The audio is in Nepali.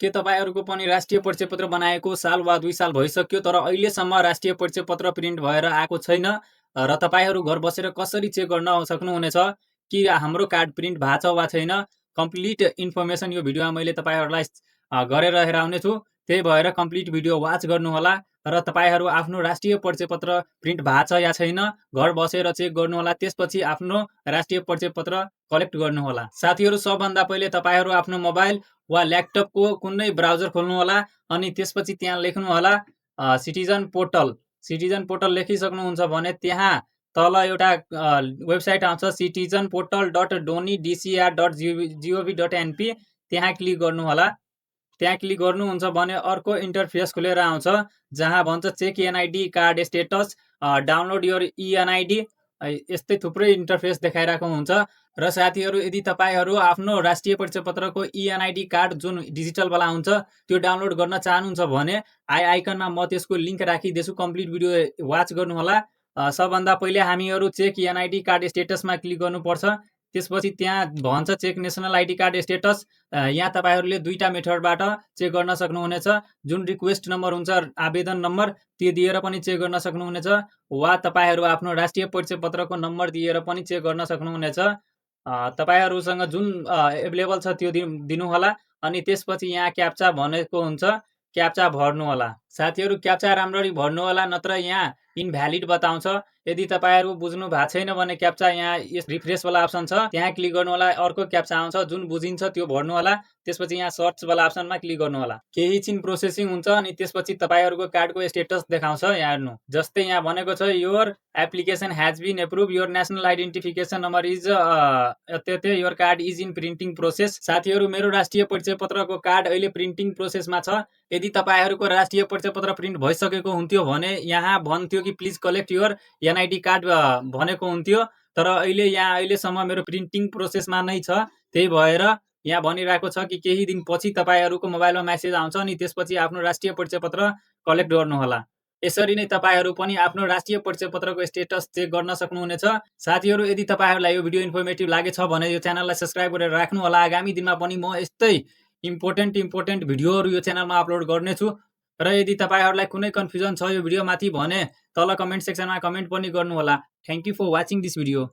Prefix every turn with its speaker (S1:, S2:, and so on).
S1: के तपाईँहरूको पनि राष्ट्रिय परिचयपत्र बनाएको साल वा 2 साल भइसक्यो तर अहिलेसम्म राष्ट्रिय परिचयपत्र प्रिन्ट भएर आएको छैन र तपाईँहरू घर बसेर कसरी चेक गर्न सक्नुहुनेछ कि हाम्रो कार्ड प्रिन्ट भएको छ वा छैन? कम्प्लिट इन्फर्मेसन यो भिडियोमा मैले तपाईँहरूलाई गरेर हेराउनेछु। त्यही भएर कम्प्लिट भिडियो वाच गर्नुहोला र तपाईँहरू आफ्नो राष्ट्रिय परिचयपत्र प्रिन्ट भएको छ या छैन घर बसेर चेक गर्नुहोला। त्यसपछि आफ्नो राष्ट्रिय परिचयपत्र कलेक्ट गर्नुहोला। साथीहरू, सबभन्दा पहिले तपाईँहरू आफ्नो मोबाइल वा ल्यापटपको कुनै ब्राउजर खोल्नुहोला अनि त्यसपछि त्यहाँ लेख्नुहोला सिटिजन पोर्टल। सिटिजन पोर्टल लेखिसक्नुहुन्छ भने त्यहाँ तल एउटा वेबसाइट आउँछ citizenportal.donidcr.gov.np। त्यहाँ क्लिक गर्नुहोला। त्यहाँ क्लिक गर्नुहुन्छ भने अर्को इन्टरफेस खुलेर आउँछ जहाँ भन्छ check NID card status, download your eNID. यस्तै थुप्रै इन्टरफेस देखाइरहेको हुन्छ। र साथीहरू, यदि तपाईँहरू आफ्नो राष्ट्रिय परिचयपत्रको इएनआइडी कार्ड जुन डिजिटलवाला हुन्छ त्यो डाउनलोड गर्न चाहनुहुन्छ भने आई आइकनमा म त्यसको लिङ्क राखिदिन्छु। कम्प्लिट भिडियो वाच गर्नुहोला। सबभन्दा पहिले हामीहरू चेक एनआइडी कार्ड स्टेटसमा क्लिक गर्नुपर्छ। त्यसपछि त्यहाँ भन्छ check national ID card status. यहाँ तपाईँहरूले दुईटा मेथडबाट चेक गर्न सक्नुहुनेछ। जुन रिक्वेस्ट नम्बर हुन्छ, आवेदन नम्बर, त्यो दिएर पनि चेक गर्न सक्नुहुनेछ वा तपाईँहरू आफ्नो राष्ट्रिय परिचयपत्रको नम्बर दिएर पनि चेक गर्न सक्नुहुनेछ। तपाईँहरूसँग जुन एभाइलेबल छ त्यो दिनुहोला अनि त्यसपछि यहाँ क्याप्चा भनेको हुन्छ, क्याप्चा भर्नुहोला। साथीहरू, क्याप्चा राम्ररी भर्नुहोला नत्र यहाँ इनभ्यालिड बताउँछ। यदि तपाईँहरू बुझ्नु भएको छैन भने क्याप्चा यहाँ रिफ्रेसवाला अप्सन छ, त्यहाँ क्लिक गर्नुहोला। अर्को क्याप्चा आउँछ जुन बुझिन्छ त्यो भर्नुहोला। त्यसपछि यहाँ सर्चवाला अप्सनमा क्लिक गर्नुहोला। केही छिन प्रोसेसिङ हुन्छ अनि त्यसपछि तपाईँहरूको कार्डको स्टेटस देखाउँछ। यहाँ हेर्नु, जस्तै यहाँ भनेको छ your application has been approve, your national identification number is yet, your card is in printing process. साथीहरू, मेरो राष्ट्रिय परिचयपत्रको कार्ड अहिले प्रिन्टिङ प्रोसेसमा छ। यदि तपाईँहरूको राष्ट्रिय परिचयपत्र प्रिन्ट भइसकेको हुन्थ्यो भने यहाँ भन्थ्यो कि प्लिज कलेक्ट योर एनआइडी कार्ड भनेको हुन्थ्यो। तर अहिले यहाँ अहिलेसम्म मेरो प्रिन्टिङ प्रोसेसमा नै छ। त्यही भएर यहाँ भनिरहेको छ कि केही दिन पछि तपाईँहरूको मोबाइलमा मेसेज आउँछ अनि त्यसपछि आफ्नो राष्ट्रिय परिचयपत्र कलेक्ट गर्नुहोला। यसरी नै तपाईँहरू पनि आफ्नो राष्ट्रिय परिचयपत्रको स्टेटस चेक गर्न सक्नुहुनेछ। साथीहरू, यदि तपाईँहरूलाई यो भिडियो इन्फर्मेटिभ लागेछ भने यो च्यानललाई सब्स्क्राइब गरेर राख्नुहोला। आगामी दिनमा पनि म यस्तै इम्पोर्टेन्ट भिडियोहरू यो च्यानलमा अपलोड गर्नेछु। र यदि तपाईँहरूलाई कुनै कन्फ्युजन छ यो भिडियोमाथि भने तल कमेन्ट सेक्सनमा कमेन्ट पनि गर्नुहोला। Thank you for watching this video.